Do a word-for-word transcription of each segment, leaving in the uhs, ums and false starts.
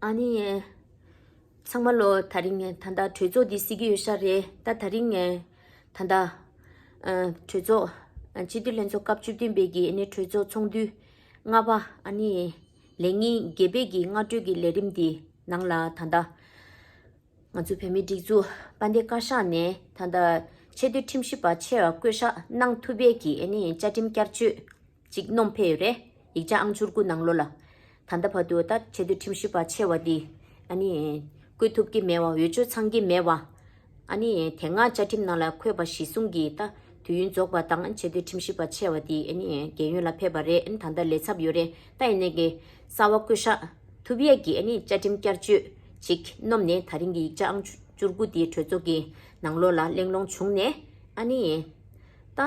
ཨ་ནི། ཚང་མ་ལོ་དེ་རིང་ད་ལྟ་གྲོས་ཚོགས་འདི་སྲིད་ཀྱི་ཡོད་ཤག་རེད། ད་དེ་རིང་ད་ལྟ་གྲོས་ཚོགས་སྤྱི་འཐུས་ལྷན་ཚོགས་སྐབས་བཅུ་བདུན་པའི་གི་ཨ་ནི་གྲོས་ཚོགས་ཚོགས་དུས་ལྔ་པ། ཨ་ནི་ལས་ཉིན་བརྒྱད་པའི་གི་སྔ་དྲོའི་གི་ལས་རིམ་འདི་ནང་ལ་ད་ལྟ་ང་ཚོ་བོད་མིའི་སྒྲིག་འཛུགས་དཔལ་ལྡན་བཀའ་ཤག་ནས་ད་ལྟ་ཆེས་མཐོའི་ཁྲིམས་ཞིབ་པ་ཆེ་བ་བསྐོ་བཞག་གནང་ཐུབ་པའི་གི་ཨ་ནི་བཅའ་ཁྲིམས་བསྐྱར་བཅོས་ཅིག་སྣོན་ཕེབས་ཡོད་རེད། ཡིག་ཆ་ཨང་བཅུ་དགུ་ནང་ལོགས་ལ། ད་ལྟ་བར་དུ་ད་ཆེས་མཐོའི་ཁྲིམས་ཞིབ་པ་ཆེ་བ་འདི་ཨ་ནི་བསྐོ་ཐུབ་ཀྱི་མེད་པ། འོས་ཆོས་ཚང་གི་མེད་པ། ཨ་ནི་དེ་སྔ་བཅའ་ཁྲིམས་ནང་ལ་འཁོད་པ་གཞི་བཟུང་གིས་ད་དུས་ཡུན་རྫོགས་པ་དང་། ཆེས་མཐོའི་ཁྲིམས་ཞིབ་པ་ཆེ་བ་འདི་ཨ་ནི་རྒས་ཡོལ་ལ་ཕེབས་པ་རེད། ཨ་ནི་ད་ལྟ་ལས་ཚབ་ཡོད་རེད། ད་ཡིན་ནའི་གི་གསར་པ་བསྐོ་བཞག་ཐུབ་ཡས་ཀྱི་ཨ་ནི་བཅའ་ཁྲིམས་བསྐྱར་བཅོས་ཅིག་སྣོམ་ནས་དེ་རིང་གི་ཡིག་ཆ་ཨང་བཅུ་དགུ་དེ་གྲོས་ཚོགས་ཀྱི་ནང་ལོགས་ལ་གླེང་སློང་བྱུང་ནས། ཨ་ནི་ད་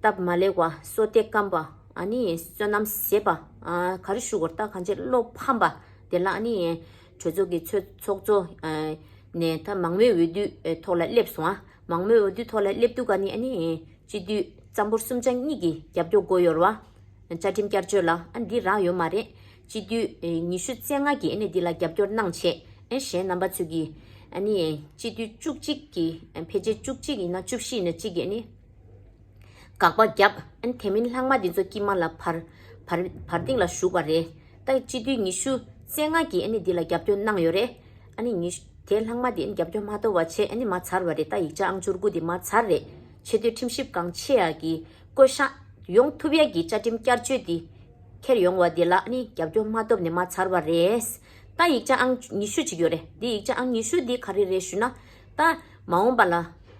སྟབས་མ་ལེགས་པ། སོ་ལྟས་སྐམ་པ། ཨ་ནི་བསོད་ནམས་ཟད་པ། ཨ་ག་རེ་ཞུ་དགོས་རེད། ད་གང་ཅི་བློ་ཕམ་པ་དེ་ལ། ཨ་ནི་གྲོས་ཚོགས་ཀྱི་ཚོགས་ཚོགས་གཙོ་ནས་ད་མང་མོས་འོས་བསྡུ་ཐོག་ལ་སླེབས་སོང་། ཨ་མང་མོས་འོས་བསྡུ་ཐོག་ལ་སླེབས་དུས་ག་ནི་ཨ་ནི་སྤྱི་འཐུས་རྩ་འབོར་གསུམ་ཆ་གཉིས་ཀྱི་རྒྱབ་སྐྱོར་དགོས་ཡོད་རེད་བ། བཅའ་ཁྲིམས་བསྐྱར་བཅོས་ལ་ཨ་འདི་རག་ཡོད་མ་རེད། སྤྱི་འཐུས་ཉི་ཤུ་རྩ་ལྔ་གིས་ཨ་ནི་འདི་ལ་རྒྱབ་སྐྱོར་གནང་བྱས། ཨ་གཞན་རྣམ་པ་ཚོས་ཀྱིས་ཨ་ནི་སྤྱི་འཐུས་བཅུ་གཅིག་གིས། ཕལ་ཆེར་བཅུ་གཅིག་ཡིན་ན་བཅུ་བཞི་ཡིན་ན་གཅིག་གིས་ཨ་ནི་དགག་པ་བརྒྱབ། ཨ་ནི་དེ་མིན་ལྷག་མ་འདི་ཚོ་དཀྱིལ་མ་ལ་བར་བར་བར་སྟེང་ལ་ཞུགས་པ་རེད། ད་སྤྱི་འཐུས་ཉི་ཤུ་རྩ་ལྔ་གིས་ཨ་ནི་འདི་ལ་རྒྱབ་སྐྱོར་གནང་ཡོད་རེད། ཨ་ནི་ཉི་ཤུ་དེ་ལྷག་མ་དེ་ཨ་ནི་རྒྱབ་སྐྱོར་མ་ཐོབ་པ་བྱས། ཨ་ནི་མ་ཚར་བ་རེད། ད་ཡིག་ཆ་ཨང་བཅུ་དགུ་དེ་མ་ཚར་རེད། ཆེས་མཐོའི་ཁྲིམས་ཞིབ་ཁང་ཆེ་ཡ་གི་བསྐོ་བཞག་ཡོང་ཐུབ་ཡ་གི་བཅའ་ཁྲིམས་བསྐྱར་བཅོས་འདི་འཁྱེར་ཡོང་བ་འདི་ལ་ཨ་ནི་རྒྱབ་སྐྱོར་མ་ཐོབ་ནས་མ་ཚར་བ་རེད། ད་ཡིག་ཆ་ཨང་ཉི་ཤུ་ཅིག་ཡོད་རེད། འདི་ཡིག་ཆ་ཨང་ཉི་ཤུ་འདི་ག་རེ་རེད་ཞུ་ན། ད་མ་འོངས་པ་ལ་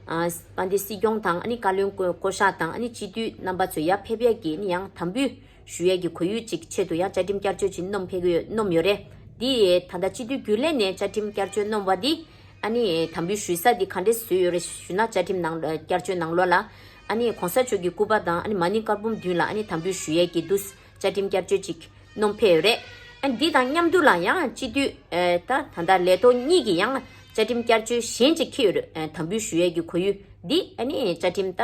ཨ་དཔལ་ལྡན་སྲིད་སྐྱོང་དང་། ཨ་ནི་བཀའ་བློན་བསྐོ་བསྐོ་བཞག་དང་། ཨ་ནི་སྤྱི་འཐུས་རྣམ་པ་ཚོ་ཡར་ཕེབས་ཡས་ཀྱི་ཨ་ནི་ཡང་དམ་འབུལ་ཞུ་ཡས་ཀྱི་གོ་ཡུལ་ཅིག་ཆེད་དུ་ཡང་བཅའ་ཁྲིམས་བསྐྱར་བཅོས་ཅིག་སྣོམ་ཕེབས་ཀྱི་ཡོད། སྣོམ་ཡོད་རེད། འདི་ད་ལྟ་སྤྱི་འཐུས་རྒྱུན་ལས་ནས་བཅའ་ཁྲིམས་བསྐྱར་བཅོས་སྣོམ་པ་འདི་ཨ་ནི་དམ་འབུལ་ཞུ་ས་འདི་ག་འདྲས་བཟོས་ཡོད་རེད་ཞུ་ན། བཅའ་ཁྲིམས་ནང་ལ་བསྐྱར་བཅོས་ནང་ལོགས་ལ་ཨ་ནི་གོང་ས་མཆོག་གི་སྐུ་པར་དང་། ཨ་ནི་མ་ཎི་དཀར་འབུམ་མདུན་ལ་ཨ་ནི་དམ་འབུལ་ཞུ་ཡས་ཀྱི་འདུག་བཅའ་ཁྲིམས་བསྐྱར་བཅོས་ཅིག་སྣོམ་ཕེབས་ཡོད་རེད། ཨ་འདི་དང་མཉམ་དུ་ལ་ཡང་སྤྱི་འཐུས་ཨེ་ད་ད་ལྟ་ལས་ཐོག་གཉིས་ཀྱིས་ཡང་བཅའ་ཁྲིམས་བསྐྱར་བཅོས་གཞན་ཅིག་འཁྱེར་ཡོད་རེད། ཨེ་དམ་འབུལ་ཞུ་ཡས་ཀྱི་གོ་ཡུལ་འདི་ཨ་ནི་བཅའ་ཁྲིམས་ད་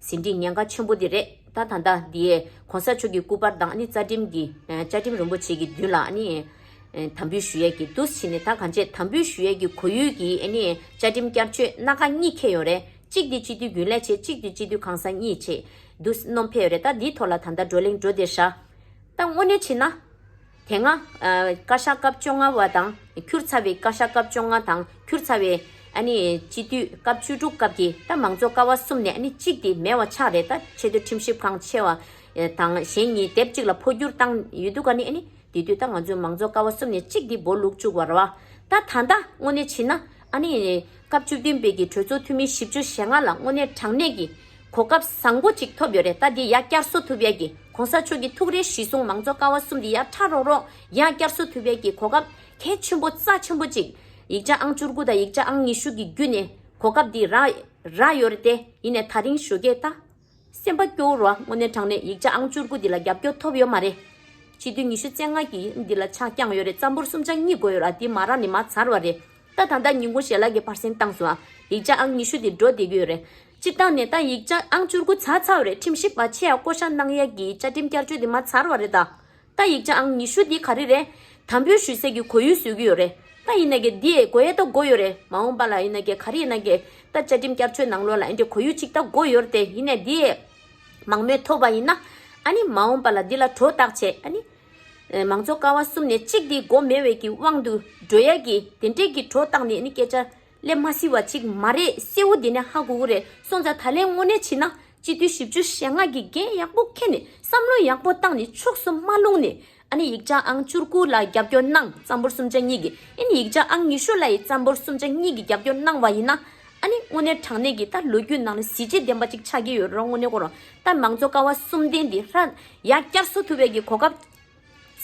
ཟིན་བྲིས་ཉེན་ཁ་ཆེན་པོ་འདི་རེད། ད་ད་ལྟ་འདི་གོང་ས་མཆོག་གི་སྐུ་པར་དང་། ཨ་ནི་རྩ་ཁྲིམས་ཀྱི་ཨེ་བཅའ་ཁྲིམས་རིན་པོ་ཆེ་གི་མདུན་ལ་ཨ་ནི་ཨེ་དམ་འབུལ་ཞུ་ཡས་ཀྱི་འདུག་བྱས་ནས། ད་གང་ཅི་དམ་འབུལ་ཞུ་ཡས་ཀྱི་གོ་ཡུལ་གྱི་ཨ་ནི་བཅའ་ཁྲིམས་བསྐྱར་བཅོས་སྣ་ཁ་གཉིས་འཁྱེར་ཡོད་རེད། གཅིག་དེ་སྤྱི་འཐུས་རྒྱུན་ལས་བྱས། གཅིག་དེ་སྤྱི་འཐུས་གང་ཟག་གཉིས་བྱས་འདུག་སྣོམ་ཕེབས་ཡོད་རེད། ད་འདིའི་ཐོག་ལ་ད་ལྟ་བགྲོ་གླེང་འགྲོ་བསྡད་ཤག་ད་དངོས་གནས་བྱས་ན། དེ་སྔ་ཨ་བཀའ་ཤག་སྐབས་བཅོ་ལྔ་པ་དང་། འཁྱུར་ཚར་བའི་བཀའ་ཤག་སྐབས་བཅོ་ལྔ་དང་། འཁྱུར་ཚར་བའི་ཨ་ནི་སྤྱི་འཐུས་སྐབས་བཅུ་དྲུག་སྐབས་ཀྱི་ད་མང་གཙོ་ཀ་བ་གསུམ་ནས་ཨ་ནི་གཅིག་དེ་མེད་པ་ཆགས་རེད། ད་ཆེས་མཐོའི་ཁྲིམས་ཞིབ་ཁང་ཆེ་བ་དང་གཞན་གཉིས་སྡེབ་གཅིག་ལ་འཕོ་འགྱུར་བཏང་ཡོད་དུས་ག་ནི་ཨ་ནི་དེ་དུས་ད་ང་ཚོའི་མང་གཙོ་ཀ་བ་གསུམ་ནས་གཅིག་དེ་སྦོ་ལུག་བཅུག་པ་རེད་བ། ད་ད་ལྟ་དངོས་གནས་བྱས་ན་ཨ་ནི་སྐབས་བཅུ་བདུན་པའི་གི་གྲོས་ཚོགས་འཐུས་མི་བཞི་བཅུ་ཞེ་ལྔ་ལ་དངོས་གནས་དྲང་གནས་ཀྱི་གོ་སྐབས་བཟང་པོ་ཅིག་ཐོབ་ཡོད་རེད། ད་འདི་ཡར་བསྐྱར་གསོ་ཐུབ་ཡས་ཀྱི། གོང་ས་མཆོག་གི་ཐུགས་རེ་གཞིར་བཟུང་མང་གཙོ་ཀ་བ་གསུམ་འདི་ཡར་ཕྲ་རོག་རོག་ཡར་བསྐྱར་གསོ་ཐུབ་ཡས་ཀྱི་གོ་སྐབས་གལ་ཆེན་པོ་རྩ་ཆེན་པོ་ཅིག་ཡིག་ཆ་ཨང་བཅུ་དགུ་དང་ཡིག་ཆ་ཨང་ཉི་ཤུ་གི་བརྒྱུད་ནས་གོ་སྐབས་འདི་རག་རག་ཡོད་རེད་དེ། ཡིན་ནའི་ད་རིང་ཞོགས་ཀས་ད་སེམས་པ་སྐྱོ་བོ་རེད་བ། དངོས་གནས་དྲང་གནས་ཡིག་ཆ་ཨང་བཅུ་དགུ་འདི་ལ་རྒྱབ་སྐྱོར་ཐོབ་ཡོད་མ་རེད། སྤྱི་འཐུས་ཉི་ཤུ་རྩ་ལྔ་གིས་འདི་ལ་ཆ་བརྐྱངས་ཡོད་རེད། རྩ་འབོར་གསུམ་ཆ་གཉིས་དགོས་ཡོད་རེད། འདི་མ་རག་ནས་མ་ཚར་བ་རེད། ད་ད་ལྟ་ཉིན་གུང་ཞལ་ལག་གི་ཕར་ཟིན་བཏང་སོང་ཨ། ཡིག་ཆ་ཨང་ཉི་ཤུ་འདི་འགྲོ་བསྡད་ཀྱི་ཡོད་རེད། སྤྱིར་བཏང་ནས་ད་ཡིག་ཆ་ཨང་བཅུ་དགུ་ཚར་ཚར་བ་རེད། ཁྲིམས་ཞིབ་པ་ཆེ་ཡ་བསྐོ་བཞག་གནང་ཡས་ཀྱི་བཅའ་ཁྲིམས་བསྐྱར་བཅོས་འདི་མ་ཚར་བ་རེད་ད། ད་ཡིག་ཆ་ཨང་ཉི་ཤུ་འདི་ག་རེ་རེད། དམ་འབུལ་ཞུ་སའི་གི་གོ་ཡུལ་བཟོ་གི་ཡོད་རེད། ད་ཡིན་ན་གི་འདི་དགོས་ཡས་ད་དགོས་ཡོད་རེད། མ་འོངས་པ་ལ་ཡིན་ན་གི་ག་རེ་ཡིན་ན་གི་ད་བཅའ་ཁྲིམས་བསྐྱར་བཅོས་ནང་ལོགས་ལ་ཨེ་འདྲའི་གོ་ཡུལ་ཅིག་ད་དགོས་ཡོད་རེད་དེ། ཡིན་ནའི་འདི་མང་མོས་ཐོབ་པ་ཡིན་ན་ཨ་ནི་མ་འོངས་པ་ལ་འདི་ལ་གྲོས་བཏགས་བྱས། ཨ་ནི་ཨེ་མང་གཙོ་ཀ་བ་གསུམ་ནས་གཅིག་འདི་དགོས་མེད་པའི་གི་དབང་དུ་འགྲོ་ཡས་ཀྱི་དེ་འདྲའི་གི་གྲོས་བཏགས་ནས་ཨ་ནི་སྐད་ཆ་སླེབས་མ་སྲིད་པ་ཅིག་མ་རེད། གསལ་བོ་འདི་ནས་ཧ་གོ་གི་རེད། སོང་ཙང་ད་ལན་དངོས་གནས་བྱས་ན་སྤྱི་འཐུས་བཞི་བཅུ་ཞེ་ལྔ་གིས་འགན་ཡག་པོ་འཁྱེར་ནས་བསམ་བློ་ཡག་པོ་བཏང་ནས་ཕྱོགས་སུ་མ་ལྷུང་ནས། ཨ་ནི་ཡིག་ཆ་ཨང་བཅུ་དགུ་ལ་རྒྱབ་སྐྱོར་གནང་། རྩ་འབོར་གསུམ་ཆ་གཉིས་ཀྱིས། ཨ་ནི་ཡིག་ཆ་ཨང་ཉི་ཤུ་ལ་ཡི་རྩ་འབོར་གསུམ་ཆ་གཉིས་ཀྱིས་རྒྱབ་སྐྱོར་གནང་བ་ཡིན་ན། ཨ་ནི་དངོས་གནས་དྲང་གནས་ཀྱི་ད་ལོ་རྒྱུས་ནང་ལ་གཟི་བརྗིད་ལྡན་པ་ཅིག་ཆགས་ཀྱི་ཡོད་རེད། དངོས་གནས་ཁོ་རང་ད་མང་གཙོ་ཀ་བ་གསུམ་ལྡན་འདི་ཧྲ་ཡར་བསྐྱར་གསོ་ཐུབ་པའི་གི་གོ་སྐབས་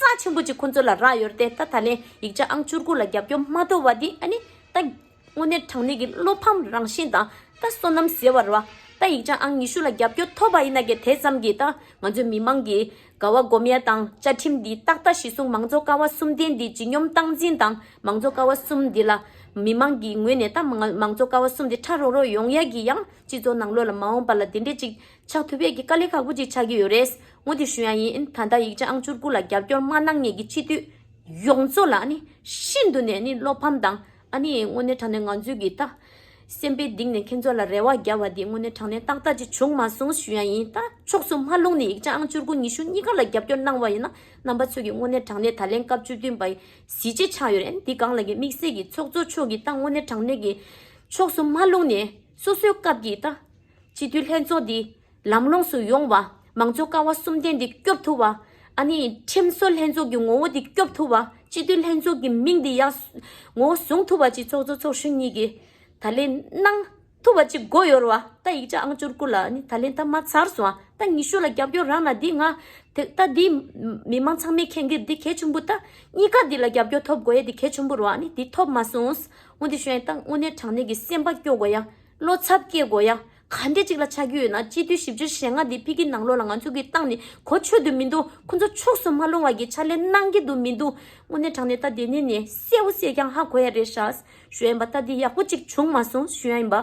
རྩ་ཆེན་པོ་ཅིག་ཁོང་ཚོ་ལ་རག་ཡོད་རེད་དེ། ད་ད་ལན་ཡིག་ཆ་ཨང་བཅུ་དགུ་ལ་རྒྱབ་སྐྱོར་མ་ཐོབ་པ་འདི་ཨ་ནི་ད་དངོས་གནས་དྲང་གནས་ཀྱི་བློ་ཕམ་རང་བཞིན་དང་ད་བསོད་ནམས་ཟད་པ་རེད་བ། ད་ཡིག་ཆ་ཨང་ཉི་ཤུ་ལ་རྒྱབ་སྐྱོར་ཐོབ་པ་ཡིན་ན་གི་དེ་ཙམ་གྱིས་ད་ང་ཚོའི་མི་མང་གི་དགའ་བ་སྒོམ་ཡ་དང་། བཅའ་ཁྲིམས་འདི་ཏག་ཏག་གཞི་བཟུང་མང་གཙོ་ཀ་བ་གསུམ་ལྡན་འདི་ཇི་སྙོམས་སྟངས་འཛིན་དང་། མང་གཙོ་ཀ་བ་གསུམ་འདི་ལ་མི་མང་གི་ངོས་ནས་ད་མང་མང་གཙོ་ཀ་བ་གསུམ་འདི་ཕྲ་རོག་རོག་ཡོང་ཡ་གི་ཡང་སྤྱི་ཚོགས་ནང་ལོགས་ལ་མ་འོངས་པ་ལ་དེ་འདྲས་ཅིག་ཆགས་ཐུབ་ཡས་ཀྱི་དཀའ་ལས་ཁག་པོ་ཅིག་ཆགས་ཀྱི་ཡོད་རེད། ངོ་དེ་ཞུ་ཡ་ཡིན། ད་ལྟ་ཡིག་ཆ་ཨང་བཅུ་དགུ་ལ་རྒྱབ་སྐྱོར་མ་གནང་མཁན་གྱི་སྤྱི་འཐུས་ ཡོངས་རྫོགས་ལ་ཨ་ནི་ཤིན་ཏུ་ནས་ནི་བློ་ཕམ་དང་། ཨ་ནི་དངོས་གནས་དྲང་གནས་ང་ཚོའི་གི་ད་སེམས་པའི་གཏིང་ནས་ཁྱེད་ཚོ་ལ་རེ་བ་རྒྱབ་པ་འདི་དངོས་གནས་དྲང་གནས་ཏག་ཏག་ཅིག་བྱུང་མ་སོང་ཞུ་ཡ་ཡིན། ད་ཕྱོགས་སུ་མ་ལྷུང་ནས་ཡིག་ཆ་ཨང་བཅུ་དགུ་ཉི་ཤུ་གཉིས་ཀ་ལ་རྒྱབ་སྐྱོར་གནང་བ་ཡིན་ན། རྣམ་པ་ཚོས་ཀྱི་དངོས་གནས་དྲང་གནས་ད་ལན་སྐབས་བཅུ་བདུན་པའི་གཟི་བརྗིད་ཆགས་ཡོད་རེད། འདི་སྒང་ལ་གི་དམིགས་བསལ་གྱི་ཚོགས་གཙོ་མཆོག་གིས་ད་དངོས་གནས་དྲང་གནས་ཀྱི་ཕྱོགས་སུ་མ་ལྷུང་ནས་སོ་སོའི་སྐབས་ཀྱི་ད་སྤྱི་འཐུས་ལྷན་ཚོགས་འདི་ལམ་ལྷོངས་སུ་ཡོང་བ། མང་གཙོ་ཀ་བ་གསུམ་ལྡན་འདི་སྐྱོབ་ཐུབ་པ། ཨ་ནི་ཁྲིམས་བཟོ་ལྷན་ཚོགས་ཀྱི་ངོ་བོ་འདི་སྐྱོབ་ཐུབ་པ། སྤྱི་འཐུས་ལྷན་ཚོགས་ཀྱི་མིང་འདི་ཡང་ངོ་བོ་བཟུང་ཐུབ་པ་ཅིག་ཚོགས་གཙོ་ཚོགས་གཞོན་གཉིས་ཀྱིས་ད་ལན་གནང་ཐུབ་པ་ཅིག་དགོས་ཡོད་རེད་བ། ད་ཡིག་ཆ་ཨང་བཅུ་དགུ་ལ་ནི་ད་ལན་ད་མ་ཚར་སོང་ཨ། ད་ཉི་ཤུ་ལ་རྒྱབ་སྐྱོར་རག་ན་འདི་ང་དེ་ད་འདི་མི་མང་ཚང་མས་མཁྱེན་གྱི་འདི་གལ་ཆེན་པོ། ད་གཉིས་ཀ་འདི་ལ་རྒྱབ་སྐྱོར་ཐོབ་དགོས་ཡ་འདི་གལ་ཆེན་པོ་རེད་བ། ནི་འདི་ཐོབ་མ་སོང་། འོན་ཏེ་ཞུ་ཡ་ཡིན། ད་དངོས་གནས་དྲང་གནས་ཀྱི་སེམས་པ་སྐྱོ་དགོས་ཡ། བློ་འཚབ་སྐྱེ་དགོས་ཡ། ག་འདྲ་ཅིག་ལ་ཆགས་ཀྱི་ཡོད་ན། སྤྱི་འཐུས་བཞི་བཅུ་ཞེ་ལྔ་འདི་ཕ་གི་ནང་ལོགས་ལ་ང་ཚོ་གིས་བཏང་ནས་གོ་ཆོད་དུ་མི་འདུག་ཁོ་ཚོ་ཕྱོགས་སུ་མ་ལྷུང་བ་གི་ཕྱག་ལས་གནང་གི་འདུག་མི་འདུག་དངོས་གནས་དྲང་གནས་ད་དེ་ནས་ནས་གསལ་པོ་གསལ་རྐྱང་ཧ་གོ་ཡ་རེད་ཤག་ཞུ་ཡ་ཡིན་པ། ད་འདི་ཡག་པོ་ཅིག་བྱུང་མ་སོང་ཞུ་ཡ་ཡིན་པ།